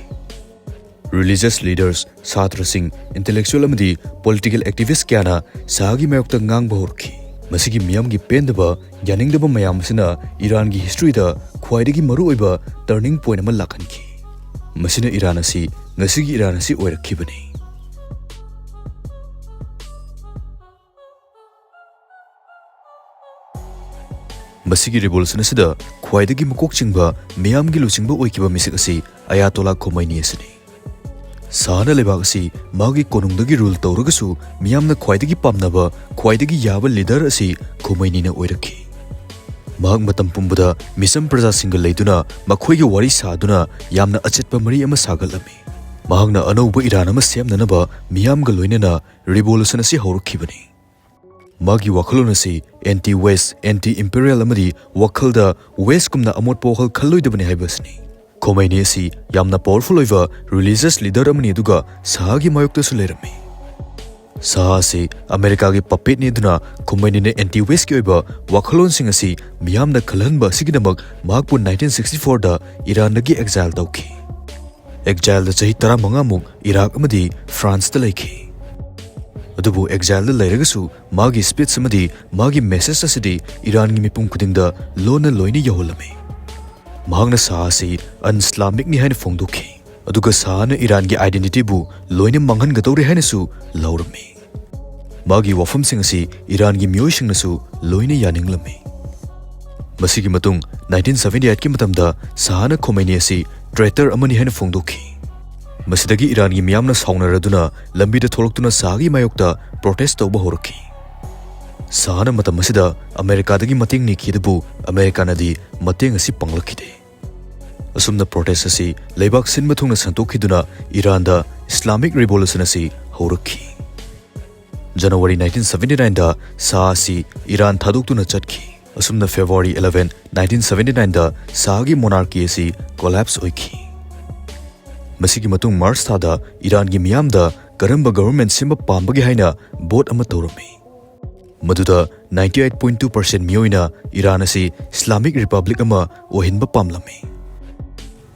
ꯔꯤꯂꯤꯖꯁ ꯂꯤꯗꯔꯁ, ꯁꯥꯇ꯭ꯔꯁꯤꯡ, ꯏꯟꯇꯦꯂꯦꯛꯆꯨꯑꯦꯜ ꯑꯃꯗꯤ ꯄꯣꯂꯤꯇꯤꯀꯦꯜ ꯑꯦꯛꯇꯤꯚꯤꯁ꯭ꯠ ꯀꯌꯥꯅ ꯁꯍꯥꯒꯤ ꯃꯥꯌꯣꯛꯇ ꯉꯥꯡꯕ ꯍꯧꯔꯛꯈꯤ꯫ ꯃꯁꯤꯒꯤ ꯃꯤꯌꯥꯝꯒꯤ ꯄꯦꯟꯗꯕ, ꯌꯥꯅꯤꯡꯗꯕ ꯃꯌꯥꯝ ꯑꯁꯤꯅ ꯏꯔꯥꯟꯒꯤ ꯍꯤꯁꯇ꯭ꯔꯤꯗ ꯈ꯭ꯋꯥꯏꯗꯒꯤ ꯃꯔꯨꯑꯣꯏꯕ ꯇꯔꯅꯤꯡ ꯄꯣꯏꯟꯠ ꯑꯃ ꯂꯥꯛꯍꯟꯈꯤ꯫ ꯃꯁꯤꯅ ꯏꯔꯥꯟ ꯑꯁꯤ ꯉꯁꯤꯒꯤ ꯏꯔꯥꯟ ꯑꯁꯤ ꯑꯣꯏꯔꯛꯈꯤꯕꯅꯤ꯫ ꯃꯁꯤꯒꯤ ꯔꯤꯚꯣꯂꯨꯁꯟ ꯑꯁꯤꯗ ꯈ꯭ꯋꯥꯏꯗꯒꯤ ꯃꯀꯣꯛ ꯆꯤꯡꯕ, ꯃꯤꯌꯥꯝꯒꯤ ꯂꯨꯆꯤꯡꯕ ꯑꯣꯏꯈꯤꯕ ꯃꯤꯁꯛ ꯑꯁꯤ ꯑꯌꯥꯇꯣꯂꯥ ꯈꯣꯃꯩꯅꯤ ꯑꯁꯤꯅꯤ꯫ ꯁꯍꯥꯅ ꯂꯩꯕꯥꯛ ꯑꯁꯤ ꯃꯥꯒꯤ ꯀꯣꯅꯨꯡꯗꯒꯤ ꯔꯨꯜ ꯇꯧꯔꯒꯁꯨ, ꯃꯤꯌꯥꯝꯅ ꯈ꯭ꯋꯥꯏꯗꯒꯤ ꯄꯥꯝꯅꯕ, ꯈ꯭ꯋꯥꯏꯗꯒꯤ ꯌꯥꯕ ꯂꯤꯗꯔ ꯑꯁꯤ ꯈꯣꯃꯩꯅꯤꯅ ꯑꯣꯏꯔꯛꯈꯤ꯫ ꯃꯍꯥꯛ ꯃꯇꯝ ꯄꯨꯝꯕꯗ ꯃꯤꯆꯝ ꯄ꯭ꯔꯖꯥꯁꯤꯡꯒ ꯂꯩꯗꯨꯅ ꯃꯈꯣꯏꯒ ꯋꯥꯔꯤ ꯁꯥꯗꯨꯅ ꯌꯥꯝꯅ ꯑꯆꯦꯠꯄ ꯃꯔꯤ ꯑꯃ ꯁꯥꯒꯠꯂꯝꯃꯤ꯫ ꯃꯍꯥꯛꯅ ꯑꯅꯧꯕ ꯏꯔꯥꯟ ꯑꯃ ꯁꯦꯝꯅꯅꯕ ꯃꯤꯌꯥꯝꯒ ꯂꯣꯏꯅꯅ ꯔꯤꯚꯣꯂꯨꯁꯟ ꯑꯁꯤ ꯍꯧꯔꯛꯈꯤꯕꯅꯤ꯫ ꯃꯥꯒꯤ ꯋꯥꯈꯜꯂꯣꯟ ꯑꯁꯤ ꯑꯦꯟꯇꯤ ꯋꯦꯁ꯭ꯠ, ꯑꯦꯟꯇꯤ ꯏꯝꯄꯦꯔꯤꯌꯦꯜ ꯑꯃꯗꯤ ꯋꯥꯈꯜꯗ ꯋꯦꯁ꯭ꯠꯀꯨꯝꯅ ꯑꯃꯣꯠꯄ ꯋꯥꯈꯜ ꯈꯜꯂꯣꯏꯗꯕꯅꯤ ꯍꯥꯏꯕ ꯑꯁꯤꯅꯤ꯫ ꯈꯣꯃꯩꯅꯤ ꯑꯁꯤ ꯌꯥꯝꯅ ꯄꯥꯋꯔꯐꯨꯜ ꯑꯣꯏꯕ ꯔꯤꯂꯤꯖꯁ ꯂꯤꯗꯔ ꯑꯃꯅꯤ, ꯑꯗꯨꯒ ꯁꯍꯥꯒꯤ ꯃꯥꯌꯣꯛꯇꯁꯨ ꯂꯩꯔꯝꯃꯤ꯫ ꯁꯍꯥ ꯑꯁꯤ ꯑꯃꯦꯔꯤꯀꯥꯒꯤ ꯄꯄꯦꯠꯅꯤ, ꯑꯗꯨꯅ ꯈꯣꯃꯩꯅꯤꯅ ꯑꯦꯟꯇꯤ ꯋꯦꯁ꯭ꯠꯀꯤ ꯑꯣꯏꯕ ꯋꯥꯈꯜꯂꯣꯟꯁꯤꯡ ꯑꯁꯤ ꯃꯤꯌꯥꯝꯅ ꯈꯜꯍꯟꯕ ꯑꯁꯤꯒꯤꯗꯃꯛ ꯃꯍꯥꯛꯄꯨ ꯅꯥꯏꯟꯇꯤꯟ ꯁꯤꯛꯁꯇꯤ ꯐꯣꯔꯗ ꯏꯔꯥꯟꯗꯒꯤ ꯑꯦꯛꯖꯥꯏꯜ ꯇꯧꯈꯤ꯫ ꯑꯦꯛꯖꯥꯏꯜꯗ ꯆꯍꯤ ꯇꯔꯥꯃꯉꯥꯃꯨꯛ ꯏꯔꯥꯛ ꯑꯃꯗꯤ ꯐ꯭ꯔꯥꯟꯁꯇ ꯂꯩꯈꯤ꯫ ꯑꯗꯨꯕꯨ ꯑꯦꯛꯖꯥꯏꯜꯗ ꯂꯩꯔꯒꯁꯨ ꯃꯥꯒꯤ ꯁ꯭ꯄꯤꯆ ꯑꯃꯗꯤ ꯃꯥꯒꯤ ꯃꯦꯁꯦꯖ ꯑꯁꯤꯗꯤ ꯏꯔꯥꯟꯒꯤ ꯃꯤꯄꯨꯝ ꯈꯨꯗꯤꯡꯗ ꯂꯣꯟꯅ ꯂꯣꯏꯅ ꯌꯧꯍꯜꯂꯝꯃꯤ꯫ ꯃꯍꯥꯛꯅ ꯁꯍꯥ ꯑꯁꯤ ꯑꯟ ꯏꯁꯂꯥꯃꯤꯛꯅꯤ ꯍꯥꯏꯅ ꯐꯣꯡꯗꯣꯛꯈꯤ, ꯑꯗꯨꯒ ꯁꯍꯥꯅ ꯏꯔꯥꯟꯒꯤ ꯑꯥꯏꯗꯦꯟꯇꯤꯇꯤꯕꯨ ꯂꯣꯏꯅ ꯃꯥꯡꯍꯟꯒꯗꯧꯔꯦ ꯍꯥꯏꯅꯁꯨ ꯂꯥꯎꯔꯝꯃꯤ꯫ ꯃꯥꯒꯤ ꯋꯥꯐꯝꯁꯤꯡ ꯑꯁꯤ ꯏꯔꯥꯟꯒꯤ ꯃꯤꯑꯣꯏꯁꯤꯡꯅꯁꯨ ꯂꯣꯏꯅ ꯌꯥꯅꯤꯡꯂꯝꯃꯤ꯫ ꯃꯁꯤꯒꯤ ꯃꯇꯨꯡ ꯅꯥꯏꯟꯇꯤꯟ ꯁꯚꯦꯟꯇꯤ ꯑꯩꯠꯀꯤ ꯃꯇꯝꯗ ꯁꯍꯥꯅ ꯈꯣꯃꯩꯅꯤ ꯑꯁꯤ ꯇ꯭ꯔꯦꯇꯔ ꯑꯃꯅꯤ ꯍꯥꯏꯅ ꯐꯣꯡꯗꯣꯛꯈꯤ꯫ ꯃꯁꯤꯗꯒꯤ ꯏꯔꯥꯟꯒꯤ ꯃꯤꯌꯥꯝꯅ ꯁꯥꯎꯅꯔꯗꯨꯅ ꯂꯝꯕꯤꯗ ꯊꯣꯛꯂꯛꯇꯨꯅ ꯁꯍꯥꯒꯤ ꯃꯥꯌꯣꯛꯇ ꯄ꯭ꯔꯣꯇꯦꯁ꯭ꯠ ꯇꯧꯕ ꯍꯧꯔꯛꯈꯤ꯫ ꯁꯍꯥꯅ ꯃꯇꯝ ꯑꯁꯤꯗ ꯑꯃꯦꯔꯤꯀꯥꯗꯒꯤ ꯃꯇꯦꯡ ꯅꯤꯈꯤ, ꯑꯗꯨꯕꯨ ꯑꯃꯦꯔꯤꯀꯥꯅꯗꯤ ꯃꯇꯦꯡ ꯑꯁꯤ ꯄꯥꯡꯂꯛꯈꯤꯗꯦ꯫ ꯑꯁꯨꯝꯅ ꯄ꯭ꯔꯣꯇꯦꯁ꯭ꯠ ꯑꯁꯤ ꯂꯩꯕꯥꯛ ꯁꯤꯟꯕ ꯊꯨꯡꯅ ꯁꯟꯗꯣꯛꯈꯤꯗꯨꯅ ꯏꯔꯥꯟꯗ ꯏꯁꯂꯥꯃꯤꯛ ꯔꯤꯚꯣꯂꯨꯁꯟ ꯑꯁꯤ ꯍꯧꯔꯛꯈꯤ꯫ ꯖꯅꯋꯥꯔꯤ ꯅꯥꯏꯟꯇꯤꯟ ꯁꯚꯦꯟꯇꯤ ꯅꯥꯏꯟꯗ ꯁꯍꯥ ꯑꯁꯤ ꯏꯔꯥꯟ ꯊꯥꯗꯣꯛꯇꯨꯅ ꯆꯠꯈꯤ꯫ ꯑꯁꯨꯝꯅ February eleven, nineteen seventy nine ꯗ ꯁꯥꯍꯒꯤ monarchy ꯑꯁꯤ collapse ꯑꯣꯏꯈꯤ꯫ ꯃꯁꯤꯒꯤ ꯃꯇꯨꯡ March ꯊꯥꯗ ꯏꯔꯥꯟꯒꯤ ꯃꯤꯌꯥꯝꯗ ꯀꯔꯝꯕ government ꯁꯦꯝꯕ ꯄꯥꯝꯕꯒꯦ ꯍꯥꯏꯅ vote ꯑꯃ ꯇꯧꯔꯝꯃꯤ꯫ ꯃꯗꯨꯗ ninety eight point two percent ꯃꯤꯑꯣꯏꯅ ꯏꯔꯥꯟ ꯑꯁꯤ Islamic Republic ꯑꯃ ꯑꯣꯏꯍꯟꯕ ꯄꯥꯝꯂꯝꯃꯤ꯫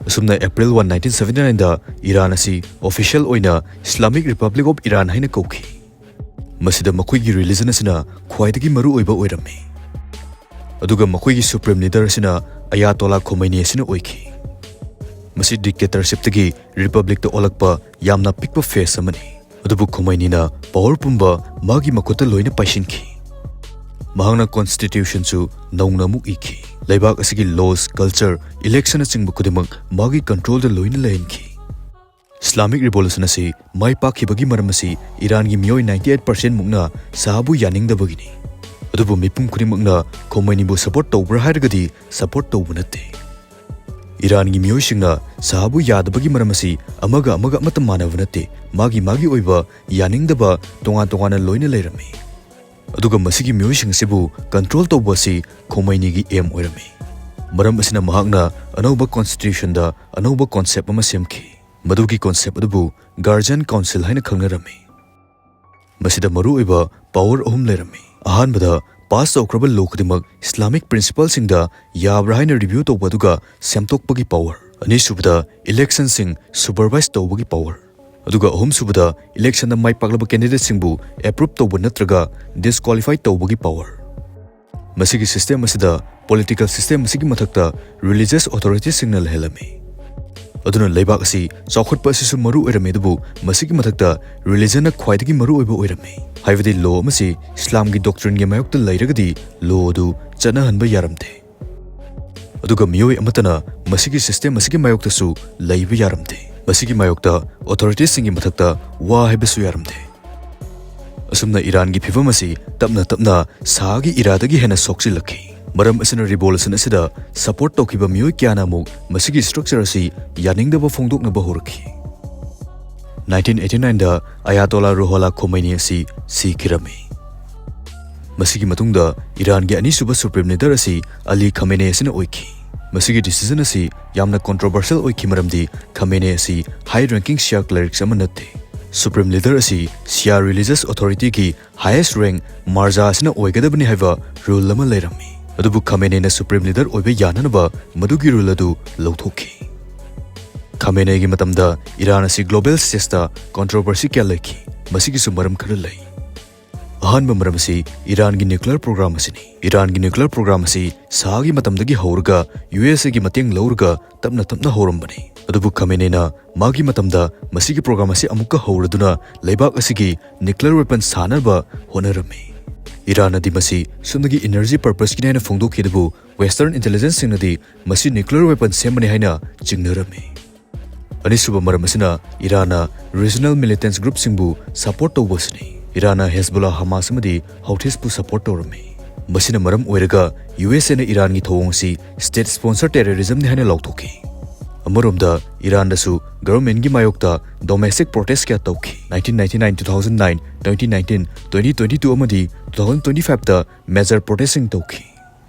ꯑꯁꯨꯝꯅ April one, nineteen seventy nine ꯗ ꯏꯔꯥꯟ ꯑꯁꯤ official ꯑꯣꯏꯅ Islamic Republic of Iran ꯍꯥꯏꯅ ꯀꯧꯈꯤ꯫ ꯃꯁꯤꯗ ꯃꯈꯣꯏꯒꯤ religion ꯑꯁꯤꯅ ꯈ꯭ꯋꯥꯏꯗꯒꯤ ꯃꯔꯨ ꯑꯣꯏꯕ ꯑꯣꯏꯔꯝꯃꯤ꯫ ꯑꯗꯨꯒ ꯃꯈꯣꯏꯒꯤ supreme leader ꯑꯁꯤꯅ Ayatollah Khomeini ꯑꯁꯤꯅ ꯑꯣꯏꯈꯤ꯫ ꯃꯁꯤ dictatorship ꯇꯒꯤ republic ꯇ ꯑꯣꯜꯂꯛꯄ ꯌꯥꯝꯅ ꯄꯤꯛꯄ phase ꯑꯃꯅꯤ꯫ ꯑꯗꯨꯕꯨ ꯈꯣꯃꯩꯅꯤꯅ power ꯄꯨꯝꯕ ꯃꯥꯒꯤ ꯃꯈꯨꯠꯇ ꯂꯣꯏꯅ ꯄꯥꯏꯁꯤꯟꯈꯤ꯫ ꯃꯍꯥꯛꯅ constitution ꯁꯨ ꯅꯧꯅ ꯑꯃꯨꯛ ꯏꯈꯤ꯫ ꯂꯩꯕꯥꯛ ꯑꯁꯤꯒꯤ laws, culture, election ꯅꯆꯤꯡꯕ ꯈꯨꯗꯤꯡꯃꯛ ꯃꯥꯒꯤ control ꯗ ꯂꯣꯏꯅ ꯂꯩꯍꯟꯈꯤ꯫ Islamic Revolution ꯑꯁꯤ ꯃꯥꯏ ꯄꯥꯛꯈꯤꯕꯒꯤ ꯃꯔꯝ ꯑꯁꯤ ꯏꯔꯥꯟꯒꯤ ꯃꯤꯑꯣꯏ ninety eight percent ꯃꯨꯛꯅ ꯁꯥꯍꯕꯨ ꯌꯥꯅꯤꯡꯗꯕꯒꯤꯅꯤ꯫ ꯑꯗꯨꯕꯨ ꯃꯤꯄꯨꯝ ꯈꯨꯗꯤꯡꯃꯛꯅ ꯈꯣꯃꯩꯅꯤꯕꯨ support ꯇꯧꯕ꯭ꯔꯥ ꯍꯥꯏꯔꯒꯗꯤ support ꯇꯧꯕ ꯅꯠꯇꯦ꯫ ꯏꯔꯥꯟꯒꯤ ꯃꯤꯑꯣꯏꯁꯤꯡꯅ ꯁꯥꯍꯕꯨ ꯌꯥꯗꯕꯒꯤ ꯃꯔꯝ ꯑꯁꯤ ꯑꯃꯒ ꯑꯃꯒ ꯑꯃꯠꯇ ꯃꯥꯟꯅꯕ ꯅꯠꯇꯦ, ꯃꯥꯒꯤ ꯃꯥꯒꯤ ꯑꯣꯏꯕ ꯌꯥꯅꯤꯡꯗꯕ ꯇꯣꯉꯥꯟ ꯇꯣꯉꯥꯟꯅ ꯂꯣꯏꯅ ꯂꯩꯔꯝꯃꯤ꯫ ꯑꯗꯨꯒ ꯃꯁꯤꯒꯤ ꯃꯤꯑꯣꯏꯁꯤꯡ ꯑꯁꯤꯕꯨ control ꯇꯧꯕ ꯑꯁꯤ ꯈꯣꯃꯩꯅꯤꯒꯤ aim ꯑꯣꯏꯔꯝꯃꯤ꯫ ꯃꯔꯝ ꯑꯁꯤꯅ ꯃꯍꯥꯛꯅ ꯑꯅꯧꯕ constitution ꯗ ꯑꯅꯧꯕ concept ꯑꯃ ꯁꯦꯝꯈꯤ꯫ ꯃꯗꯨꯒꯤ concept ꯑꯗꯨꯕꯨ Guardian Council ꯍꯥꯏꯅ ꯈꯪꯅꯔꯝꯃꯤ꯫ ꯃꯁꯤꯗ ꯃꯔꯨꯑꯣꯏꯕ power ꯑꯍꯨꯝ ꯂꯩꯔꯝꯃꯤ꯫ ꯑꯍꯥꯟꯕꯗ, pass ꯇꯧꯈ꯭ꯔꯕ law ꯈꯨꯗꯤꯡꯃꯛ Islamic principle ꯁꯤꯡꯗ ꯌꯥꯕ꯭ꯔꯥ ꯍꯥꯏꯅ review ꯇꯧꯕ ꯑꯗꯨꯒ ꯁꯦꯝꯗꯣꯛꯄꯒꯤ power꯫ ꯑꯅꯤꯁꯨꯕꯗ, election ꯁꯤꯡ supervise ꯇꯧꯕꯒꯤ power꯫ ꯑꯗꯨꯒ ꯑꯍꯨꯝꯁꯨꯕꯗ, election ꯗ ꯃꯥꯏ ꯄꯥꯛꯂꯕ candidate ꯁꯤꯡꯕꯨ approve ꯇꯧꯕ ꯅꯠꯇ꯭ꯔꯒ disqualify ꯇꯧꯕꯒꯤ power꯫ ꯃꯁꯤꯒꯤ system ꯑꯁꯤꯗ political system ꯑꯁꯤꯒꯤ ꯃꯊꯛꯇ religious authority ꯁꯤꯡꯅ ꯂꯩꯍꯜꯂꯝꯃꯤ꯫ ꯑꯗꯨꯅ ꯂꯩꯕꯥꯛ ꯑꯁꯤ ꯆꯥꯎꯈꯠꯄ ꯑꯁꯤꯁꯨ ꯃꯔꯨ ꯑꯣꯏꯔꯝꯃꯤ, ꯑꯗꯨꯕꯨ ꯃꯁꯤꯒꯤ ꯃꯊꯛꯇ religion ꯅ ꯈ꯭ꯋꯥꯏꯗꯒꯤ ꯃꯔꯨ ꯑꯣꯏꯕ ꯑꯣꯏꯔꯝꯃꯤ꯫ ꯍꯥꯏꯕꯗꯤ law ꯑꯃꯁꯤ ꯏꯁꯂꯥꯝꯒꯤ doctrine ꯒꯤ ꯃꯥꯌꯣꯛꯇ ꯂꯩꯔꯒꯗꯤ law ꯑꯗꯨ ꯆꯠꯅꯍꯟꯕ ꯌꯥꯔꯝꯗꯦ꯫ ꯑꯗꯨꯒ ꯃꯤꯑꯣꯏ ꯑꯃꯠꯇꯅ ꯃꯁꯤꯒꯤ system ꯑꯁꯤꯒꯤ ꯃꯥꯌꯣꯛꯇꯁꯨ ꯂꯩꯕ ꯌꯥꯔꯝꯗꯦ꯫ ꯃꯁꯤꯒꯤ ꯃꯥꯌꯣꯛꯇ authority ꯁꯤꯡꯒꯤ ꯃꯊꯛꯇ ꯋꯥ ꯍꯥꯏꯕꯁꯨ ꯌꯥꯔꯝꯗꯦ꯫ ꯑꯁꯨꯝꯅ ꯏꯔꯥꯟꯒꯤ ꯐꯤꯚꯝ ꯑꯁꯤ ꯇꯞꯅ ꯇꯞꯅ ꯁꯥꯍꯒꯤ ꯏꯔꯥꯗꯒꯤ ꯍꯦꯟꯅ ꯁꯣꯛꯆꯤꯜꯂꯛꯈꯤ꯫ ꯃꯔꯝ ꯑꯁꯤꯅ revolution ꯑꯁꯤꯗ support ꯇꯧꯈꯤꯕ ꯃꯤꯑꯣꯏ ꯀꯌꯥꯅ ꯑꯃꯨꯛ ꯃꯁꯤꯒꯤ structure ꯑꯁꯤ ꯌꯥꯅꯤꯡꯗꯕ ꯐꯣꯡꯗꯣꯛꯅꯕ ꯍꯧꯔꯛꯈꯤ꯫ Nineteen eighty nine ꯗ Ayatollah Ruhollah Khomeini ꯑꯁꯤ ꯁꯤꯈꯤꯔꯝꯃꯤ꯫ ꯃꯁꯤꯒꯤ ꯃꯇꯨꯡꯗ ꯏꯔꯥꯟꯒꯤ ꯑꯅꯤꯁꯨꯕ Supreme Leader ꯑꯁꯤ ꯑꯂꯤ ꯈꯃꯦꯅꯦ ꯑꯁꯤꯅ ꯑꯣꯏꯈꯤ꯫ ꯃꯁꯤꯒꯤ decision ꯑꯁꯤ ꯌꯥꯝꯅ controversial ꯑꯣꯏꯈꯤ, ꯃꯔꯝꯗꯤ ꯈꯃꯦꯅꯦ ꯑꯁꯤ high ranking Shia clerics ꯑꯃ ꯅꯠꯇꯦ꯫ Supreme Leader ꯑꯁꯤ Shia religious authority ꯒꯤ highest rank ꯃꯥꯔꯖꯥ ꯑꯁꯤꯅ ꯑꯣꯏꯒꯗꯕꯅꯤ ꯍꯥꯏꯕ rule ꯑꯃ ꯂꯩꯔꯝꯃꯤ꯫ ꯑꯗꯨꯕꯨ ꯈꯃꯦꯅꯦꯅ Supreme Leader ꯑꯣꯏꯕ ꯌꯥꯅꯅꯕ ꯃꯗꯨꯒꯤ rule ꯑꯗꯨ ꯂꯧꯊꯣꯛꯈꯤ꯫ ꯈꯃꯦꯅꯦꯒꯤ ꯃꯇꯝꯗ ꯏꯔꯥꯟ ꯑꯁꯤ global stage ꯇ controversy ꯀꯌꯥ ꯂꯩꯈꯤ꯫ ꯃꯁꯤꯒꯤꯁꯨ ꯃꯔꯝ ꯈꯔ ꯂꯩ꯫ ꯑꯍꯥꯟꯕ ꯃꯔꯝ ꯑꯁꯤ ꯏꯔꯥꯟꯒꯤ nuclear program ꯑꯁꯤꯅꯤ꯫ ꯏꯔꯥꯟꯒꯤ nuclear program ꯑꯁꯤ ꯁꯥꯍꯒꯤ ꯃꯇꯝꯗꯒꯤ ꯍꯧꯔꯒ ꯌꯨ ꯑꯦꯁ ꯑꯦꯒꯤ ꯃꯇꯦꯡ ꯂꯧꯔꯒ ꯇꯞꯅ ꯇꯞꯅ ꯍꯧꯔꯝꯕꯅꯤ꯫ ꯑꯗꯨꯕꯨ ꯈꯃꯦꯅꯦꯅ ꯃꯥꯒꯤ ꯃꯇꯝꯗ ꯃꯁꯤꯒꯤ program ꯑꯁꯤ ꯑꯃꯨꯛꯀ ꯍꯧꯔꯗꯨꯅ ꯂꯩꯕꯥꯛ ꯑꯁꯤꯒꯤ nuclear weapon ꯁꯥꯅꯕ ꯍꯣꯠꯅꯔꯝꯃꯤ꯫ ꯏꯔꯥꯟꯅꯗꯤ ꯃꯁꯤ ꯁꯨꯞꯅꯒꯤ energy purpose ꯀꯤꯅꯤ ꯍꯥꯏꯅ ꯐꯣꯡꯗꯣꯛꯈꯤ, ꯑꯗꯨꯕꯨ Western intelligence ꯁꯤꯡꯅꯗꯤ ꯃꯁꯤ nuclear weapon ꯁꯦꯝꯕꯅꯤ ꯍꯥꯏꯅ ꯆꯤꯡꯅꯔꯝꯃꯤ꯫ ꯑꯅꯤꯁꯨꯕ ꯃꯔꯝ ꯑꯁꯤꯅ ꯏꯔꯥꯟꯅ regional militants group ꯁꯤꯡꯕꯨ support ꯇꯧꯕ ꯑꯁꯤꯅꯤ꯫ ꯏꯔꯥꯟꯅ ꯍꯦꯖꯕꯣꯂꯥ, ꯍꯃꯥꯁ ꯑꯃꯗꯤ ꯍꯧꯊꯤꯁꯄꯨ support ꯇꯧꯔꯝꯃꯤ꯫ ꯃꯁꯤꯅ ꯃꯔꯝ ꯑꯣꯏꯔꯒ ꯌꯨ ꯑꯦꯁ ꯑꯦꯅ ꯏꯔꯥꯟꯒꯤ ꯊꯧꯑꯣꯡ ꯑꯁꯤ state sponsor terrorism ꯅꯤ ꯍꯥꯏꯅ ꯂꯥꯎꯊꯣꯛꯈꯤ꯫ ꯑꯃꯔꯣꯝꯗ ꯏꯔꯥꯟꯗꯁꯨ government ꯀꯤ ꯃꯥꯌꯣꯛꯇ domestic protest ꯀꯌꯥ ꯇꯧꯈꯤ꯫ Nineteen ninety nine, two thousand nine, twenty nineteen, twenty twenty two ꯑꯃꯗꯤ two thousand twenty five ꯇ major protest ꯁꯤꯡ ꯇꯧꯈꯤ꯫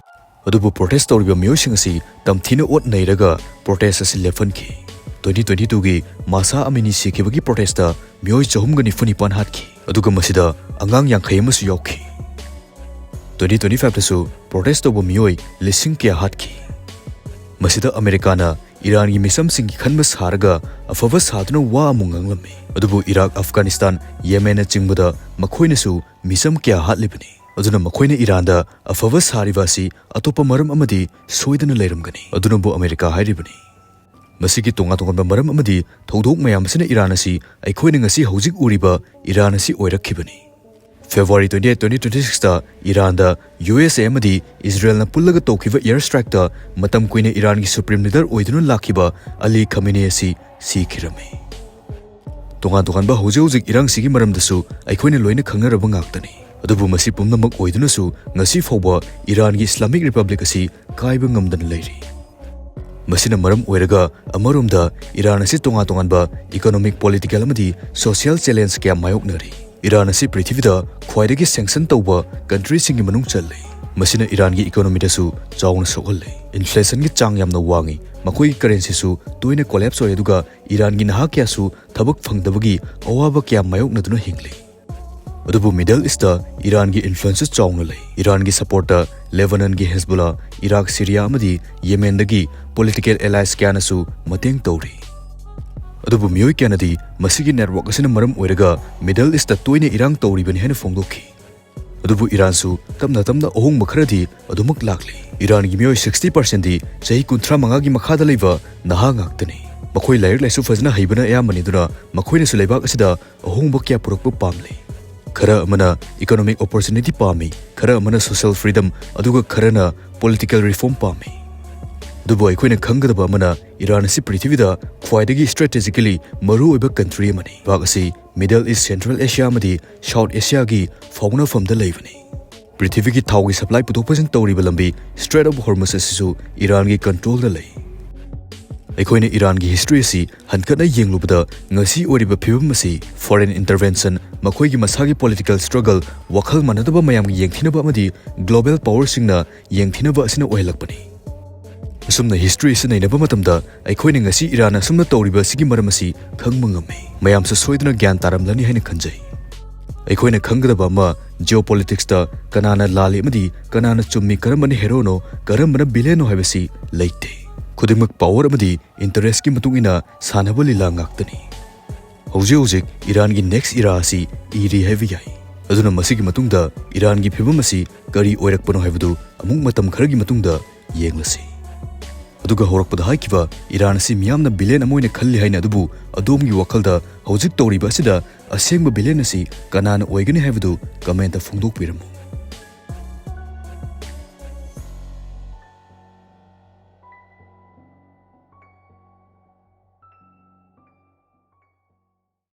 ꯑꯗꯨꯕꯨ protest ꯇꯧꯔꯤꯕ ꯃꯤꯑꯣꯏꯁꯤꯡ ꯑꯁꯤ ꯇꯝꯊꯤꯅ ꯑꯣꯠ ꯅꯩꯔꯒ protest ꯑꯁꯤ ꯂꯦꯞꯍꯟꯈꯤ꯫ Twenty twenty two ꯒꯤ ꯃꯥꯁꯥ ꯑꯃꯤꯅꯤ ꯁꯤꯈꯤꯕꯒꯤ protest ꯇ ꯃꯤꯑꯣꯏ ꯆꯍꯨꯝꯒ ꯅꯤꯐꯨ ꯅꯤꯄꯥꯟ ꯍꯥꯠꯈꯤ, ꯑꯗꯨꯒ ꯃꯁꯤꯗ ꯑꯉꯥꯡ ꯌꯥꯡꯈꯩ ꯑꯃꯁꯨ ꯌꯥꯎꯈꯤ꯫ Twenty twenty five ꯇꯁꯨ protest ꯇꯧꯕ ꯃꯤꯑꯣꯏ ꯂꯤꯁꯤꯡ ꯀꯌꯥ ꯍꯥꯠꯈꯤ꯫ ꯃꯁꯤꯗ ꯑꯃꯦꯔꯤꯀꯥꯅ ꯏꯔꯥꯟꯒꯤ ꯃꯤꯆꯝꯁꯤꯡꯒꯤ ꯈꯟꯕ ꯁꯥꯔꯒ ꯑꯐꯕ ꯁꯥꯗꯨꯅ ꯋꯥ ꯑꯃꯨꯛ ꯉꯥꯡꯂꯝꯃꯤ꯫ ꯑꯗꯨꯕꯨ ꯏꯔꯥꯛ, ꯑꯐꯒꯥꯅꯤꯁꯇꯥꯟ, ꯌꯦꯃꯦꯟꯅꯆꯤꯡꯕꯗ ꯃꯈꯣꯏꯅꯁꯨ ꯃꯤꯆꯝ ꯀꯌꯥ ꯍꯥꯠꯂꯤꯕꯅꯤ꯫ ꯑꯗꯨꯅ ꯃꯈꯣꯏꯅ ꯏꯔꯥꯟꯗ ꯑꯐꯕ ꯁꯥꯔꯤꯕ ꯑꯁꯤ ꯑꯇꯣꯞꯄ ꯃꯔꯝ ꯑꯃꯗꯤ ꯁꯣꯏꯗꯅ ꯂꯩꯔꯝꯒꯅꯤ꯫ ꯑꯗꯨꯅꯕꯨ ꯑꯃꯦꯔꯤꯀꯥ ꯍꯥꯏꯔꯤꯕꯅꯤ꯫ ꯃꯁꯤꯒꯤ ꯇꯣꯉꯥꯟ ꯇꯣꯉꯥꯟꯕ ꯃꯔꯝ ꯑꯃꯗꯤ ꯊꯧꯗꯣꯛ ꯃꯌꯥꯝ ꯑꯁꯤꯅ ꯏꯔꯥꯟ ꯑꯁꯤ ꯑꯩꯈꯣꯏꯅ ꯉꯁꯤ ꯍꯧꯖꯤꯛ ꯎꯔꯤꯕ ꯏꯔꯥꯟ ꯑꯁꯤ ꯑꯣꯏꯔꯛꯈꯤꯕꯅꯤ꯫ February twenty eight, twenty twenty six ꯇ ꯏꯔꯥꯟꯗ ꯌꯨ ꯑꯦꯁ ꯑꯦ ꯑꯃꯗꯤ ꯏꯖꯔꯦꯜꯅ ꯄꯨꯜꯂꯒ ꯇꯧꯈꯤꯕ air strike ꯇ ꯃꯇꯝ ꯀꯨꯏꯅ ꯏꯔꯥꯟꯒꯤ Supreme Leader ꯑꯣꯏꯗꯨꯅ ꯂꯥꯛꯈꯤꯕ ꯑꯂꯤ ꯈꯃꯦꯅꯦ ꯑꯁꯤ ꯁꯤꯈꯤꯔꯝꯃꯤ꯫ ꯇꯣꯉꯥꯟ ꯇꯣꯉꯥꯟꯕ ꯍꯧꯖꯤꯛ ꯍꯧꯖꯤꯛ ꯏꯔꯥꯡꯁꯤꯒꯤ ꯃꯔꯝꯗꯁꯨ ꯑꯩꯈꯣꯏꯅ ꯂꯣꯏꯅ ꯈꯪꯅꯔꯕ ꯉꯥꯛꯇꯅꯤ꯫ ꯑꯗꯨꯕꯨ ꯃꯁꯤ ꯄꯨꯝꯅꯃꯛ ꯑꯣꯏꯗꯨꯅꯁꯨ ꯉꯁꯤ ꯐꯥꯎꯕ ꯏꯔꯥꯟꯒꯤ Islamic Republic ꯑꯁꯤ ꯀꯥꯏꯕ ꯉꯝꯗꯅ ꯂꯩꯔꯤ꯫ ꯃꯁꯤꯅ ꯃꯔꯝ ꯑꯣꯏꯔꯒ ꯑꯃꯔꯣꯝꯗ ꯏꯔꯥꯟ ꯑꯁꯤ ꯇꯣꯉꯥꯟ ꯇꯣꯉꯥꯟꯕ economic, political ꯑꯃꯗꯤ social challenge ꯀꯌꯥ ꯃꯥꯌꯣꯛꯅꯔꯤ꯫ ꯏꯔꯥꯟ ꯑꯁꯤ ꯄ꯭ꯔꯤꯊꯤꯕꯤꯗ ꯈ꯭ꯋꯥꯏꯗꯒꯤ ꯁꯦꯡꯁꯟ ꯇꯧꯕ ꯀꯟꯇ꯭ꯔꯤꯁꯤꯡꯒꯤ ꯃꯅꯨꯡ ꯆꯜꯂꯤ꯫ ꯃꯁꯤꯅ ꯏꯔꯥꯟꯒꯤ ꯏꯀꯣꯅꯣꯃꯤꯗꯁꯨ ꯆꯥꯎꯅ ꯁꯣꯛꯍꯜꯂꯤ꯫ ꯏꯟꯐ꯭ꯂꯦꯁꯟꯒꯤ ꯆꯥꯡ ꯌꯥꯝꯅ ꯋꯥꯡꯏ꯫ ꯃꯈꯣꯏꯒꯤ ꯀꯔꯦꯟꯁꯤꯁꯨ ꯇꯣꯏꯅ ꯀꯣꯂꯦꯞꯁ ꯑꯣꯏ, ꯑꯗꯨꯒ ꯏꯔꯥꯟꯒꯤ ꯅꯍꯥ ꯀꯌꯥꯁꯨ ꯊꯕꯛ ꯐꯪꯗꯕꯒꯤ ꯑꯋꯥꯕ ꯀꯌꯥ ꯃꯥꯌꯣꯛꯅꯗꯨꯅ ꯍꯤꯡꯂꯤ꯫ ꯑꯗꯨꯕꯨ ꯃꯤꯗꯜ ꯏꯁꯇ ꯏꯔꯥꯟꯒꯤ ꯏꯟꯐ꯭ꯂꯨꯌꯦꯟꯁ ꯆꯥꯎꯅ ꯂꯩ꯫ ꯏꯔꯥꯟꯒꯤ ꯁꯄꯣꯔꯠꯇ ꯂꯦꯕꯅꯟꯒꯤ ꯍꯦꯖꯕꯨꯂꯥ, ꯏꯔꯥꯛ, ꯁꯤꯔꯤꯌꯥ ꯑꯃꯗꯤ ꯌꯦꯃꯦꯟꯗꯒꯤ ꯄꯣꯂꯤꯇꯤꯀꯦꯜ ꯑꯦꯂꯥꯏꯁ ꯀꯌꯥꯅꯁꯨ ꯃꯇꯦꯡ ꯇꯧꯔꯤ꯫ ꯑꯗꯨꯕꯨ ꯃꯤꯑꯣꯏ ꯀꯌꯥꯅꯗꯤ ꯃꯁꯤꯒꯤ ꯅꯦꯠꯋꯥꯔꯛ ꯑꯁꯤꯅ ꯃꯔꯝ ꯑꯣꯏꯔꯒ ꯃꯤꯗꯜ ꯏꯁꯇ ꯇꯣꯏꯅ ꯏꯔꯥꯡ ꯇꯧꯔꯤꯕꯅꯤ ꯍꯥꯏꯅ ꯐꯣꯡꯗꯣꯛꯈꯤ꯫ ꯑꯗꯨꯕꯨ ꯏꯔꯥꯟꯁꯨ ꯇꯞꯅ ꯇꯞꯅ ꯑꯍꯣꯡꯕ ꯈꯔꯗꯤ ꯑꯗꯨꯃꯛ ꯂꯥꯛꯂꯤ꯫ ꯏꯔꯥꯟꯒꯤ ꯃꯤꯑꯣꯏ sixty percentꯗꯤ ꯆꯍꯤ ꯀꯨꯟꯊ꯭ꯔꯥ ꯃꯉꯥꯒꯤ ꯃꯈꯥꯗ ꯂꯩꯕ ꯅꯍꯥ ꯉꯥꯛꯇꯅꯤ꯫ ꯃꯈꯣꯏ ꯂꯥꯏꯔꯤꯛ ꯂꯥꯏꯁꯨ ꯐꯖꯅ ꯍꯩꯕꯅ ꯑꯌꯥꯝꯕꯅꯤ, ꯑꯗꯨꯅ ꯃꯈꯣꯏꯅꯁꯨ ꯂꯩꯕꯥꯛ ꯑꯁꯤꯗ ꯑꯍꯣꯡꯕ ꯀꯌꯥ ꯄꯨꯔꯛꯄ ꯄꯥꯝꯂꯤ꯫ ꯈꯔ ꯑꯃꯅ ꯏꯀꯣꯅꯣꯃꯤꯛ ꯑꯣꯄꯣꯔꯆꯨꯅꯤꯇꯤ ꯄꯥꯝꯃꯤ, ꯈꯔ ꯑꯃꯅ ꯁꯣꯁꯤꯌꯦꯜ ꯐ꯭ꯔꯤꯗꯝ, ꯑꯗꯨꯒ ꯈꯔꯅ ꯄꯣꯂꯤꯇꯤꯀꯦꯜ ꯔꯤꯐꯣꯔꯝ ꯄꯥꯝꯃꯤ꯫ ꯑꯗꯨꯕꯨ ꯑꯩꯈꯣꯏꯅ ꯈꯪꯒꯗꯕ ꯑꯃꯅ, ꯏꯔꯥꯟ ꯑꯁꯤ ꯄ꯭ꯔꯤꯊꯤꯕꯤꯗ ꯈ꯭ꯋꯥꯏꯗꯒꯤ ꯁ꯭ꯇ꯭ꯔꯦꯇꯦꯖꯤꯀꯦꯂꯤ ꯃꯔꯨꯑꯣꯏꯕ ꯀꯟꯇ꯭ꯔꯤ ꯑꯃꯅꯤ꯫ ꯂꯩꯕꯥꯛ ꯑꯁꯤ ꯃꯤꯗꯜ ꯏꯁ, ꯁꯦꯟꯇ꯭ꯔꯦꯜ ꯑꯦꯁꯤꯌꯥ ꯑꯃꯗꯤ ꯁꯥꯎꯠ ꯑꯦꯁꯤꯌꯥꯒꯤ ꯐꯥꯎꯅꯐꯝꯗ ꯂꯩꯕꯅꯤ꯫ ꯄ꯭ꯔꯤꯊꯤꯕꯤꯒꯤ ꯊꯥꯎꯒꯤ ꯁꯄ꯭ꯂꯥꯏ ꯄꯨꯊꯣꯛ ꯄꯨꯁꯤꯟ ꯇꯧꯔꯤꯕ ꯂꯝꯕꯤ ꯁ꯭ꯇ꯭ꯔꯦꯠ ꯑꯣꯐ ꯍꯣꯔꯃꯨꯖ ꯑꯁꯤꯁꯨ ꯏꯔꯥꯟꯒꯤ ꯀꯟꯇ꯭ꯔꯣꯜꯗ ꯂꯩ꯫ ꯑꯩꯈꯣꯏꯅ ꯏꯔꯥꯟꯒꯤ ꯍꯤꯁꯇ꯭ꯔꯤ ꯑꯁꯤ ꯍꯟꯀꯠꯅ ꯌꯦꯡꯂꯨꯕꯗ, ꯉꯁꯤ ꯑꯣꯏꯔꯤꯕ ꯐꯤꯕꯝ ꯑꯁꯤ ꯐꯣꯔꯦꯟ ꯏꯟꯇꯔꯚꯦꯟꯁꯟ, ꯃꯈꯣꯏꯒꯤ ꯃꯁꯥꯒꯤ ꯄꯣꯂꯤꯇꯤꯀꯦꯜ ꯁ꯭ꯇ꯭ꯔꯒꯜ, ꯋꯥꯈꯜ ꯃꯥꯟꯅꯗꯕ ꯃꯌꯥꯝꯒꯤ ꯌꯦꯡꯊꯤꯅꯕ ꯑꯃꯗꯤ ꯒ꯭ꯂꯣꯕꯦꯜ ꯄꯥꯋꯔꯁꯤꯡꯅ ꯌꯦꯡꯊꯤꯅꯕ ꯑꯁꯤꯅ ꯑꯣꯏꯍꯜꯂꯛꯄꯅꯤ꯫ ꯑꯁꯨꯝꯅ ꯍꯤꯁꯇ꯭ꯔꯤ ꯑꯁꯤ ꯅꯩꯅꯕ ꯃꯇꯝꯗ, ꯑꯩꯈꯣꯏꯅ ꯉꯁꯤ ꯏꯔꯥꯟ ꯑꯁꯨꯝꯅ ꯇꯧꯔꯤꯕ ꯑꯁꯤꯒꯤ ꯃꯔꯝ ꯑꯁꯤ ꯈꯪꯕ ꯉꯝꯃꯤ꯫ ꯃꯌꯥꯝꯁꯨ ꯁꯣꯏꯗꯅ ꯒ꯭ꯌꯥꯟ ꯇꯥꯔꯝꯂꯅꯤ ꯍꯥꯏꯅ ꯈꯟꯖꯩ꯫ ꯑꯩꯈꯣꯏꯅ ꯈꯪꯒꯗꯕ ꯑꯃ, ꯖꯤꯑꯣꯄꯣꯂꯤꯇꯤꯛꯁꯇ ꯀꯅꯥꯅ ꯂꯥꯜꯂꯤ ꯑꯃꯗꯤ ꯀꯅꯥꯅ ꯆꯨꯝꯃꯤ, ꯀꯔꯝꯕꯅ ꯍꯦꯔꯣꯅꯣ, ꯀꯔꯝꯕꯅ ꯚꯤꯂꯦꯟꯅꯣ ꯍꯥꯏꯕꯁꯤ ꯂꯩꯇꯦ꯫ ꯈꯨꯗꯤꯡꯃꯛ ꯄꯥꯋꯔ ꯑꯃꯗꯤ ꯏꯟꯇꯔꯦꯁꯀꯤ ꯃꯇꯨꯡ ꯏꯟꯅ ꯁꯥꯟꯅꯕ ꯂꯤꯂꯥ ꯉꯥꯛꯇꯅꯤ꯫ ꯍꯧꯖꯤꯛ ꯍꯧꯖꯤꯛ ꯏꯔꯥꯟꯒꯤ ꯅꯦꯛꯁ ꯏꯔꯥ ꯑꯁꯤ ꯏꯔꯤ ꯍꯥꯏꯕ ꯌꯥꯏ꯫ ꯑꯗꯨꯅ ꯃꯁꯤꯒꯤ ꯃꯇꯨꯡꯗ ꯏꯔꯥꯟꯒꯤ ꯐꯤꯕꯝ ꯑꯁꯤ ꯀꯔꯤ ꯑꯣꯏꯔꯛꯄꯅꯣ ꯍꯥꯏꯕꯗꯨ ꯑꯃꯨꯛ ꯃꯇꯝ ꯈꯔꯒꯤ ꯃꯇꯨꯡꯗ ꯌꯦꯡꯂꯁꯤ꯫ ꯑꯗꯨꯒ ꯍꯧꯔꯛꯄꯗ ꯍꯥꯏꯈꯤꯕ ꯏꯔꯥꯟ ꯑꯁꯤ ꯃꯤꯌꯥꯝꯅ ꯚꯤꯂꯦꯟ ꯑꯃ ꯑꯣꯏꯅ ꯈꯜꯂꯤ ꯍꯥꯏꯅ, ꯑꯗꯨꯕꯨ ꯑꯗꯣꯝꯒꯤ ꯋꯥꯈꯜꯗ ꯍꯧꯖꯤꯛ ꯇꯧꯔꯤꯕ ꯑꯁꯤꯗ ꯑꯁꯦꯡꯕ ꯚꯤꯂꯦꯟ ꯑꯁꯤ ꯀꯅꯥꯅ ꯑꯣꯏꯒꯅꯤ ꯍꯥꯏꯕꯗꯨ ꯀꯃꯦꯟꯇ ꯐꯣꯡꯗꯣꯛꯄꯤꯔꯝꯃꯨ꯫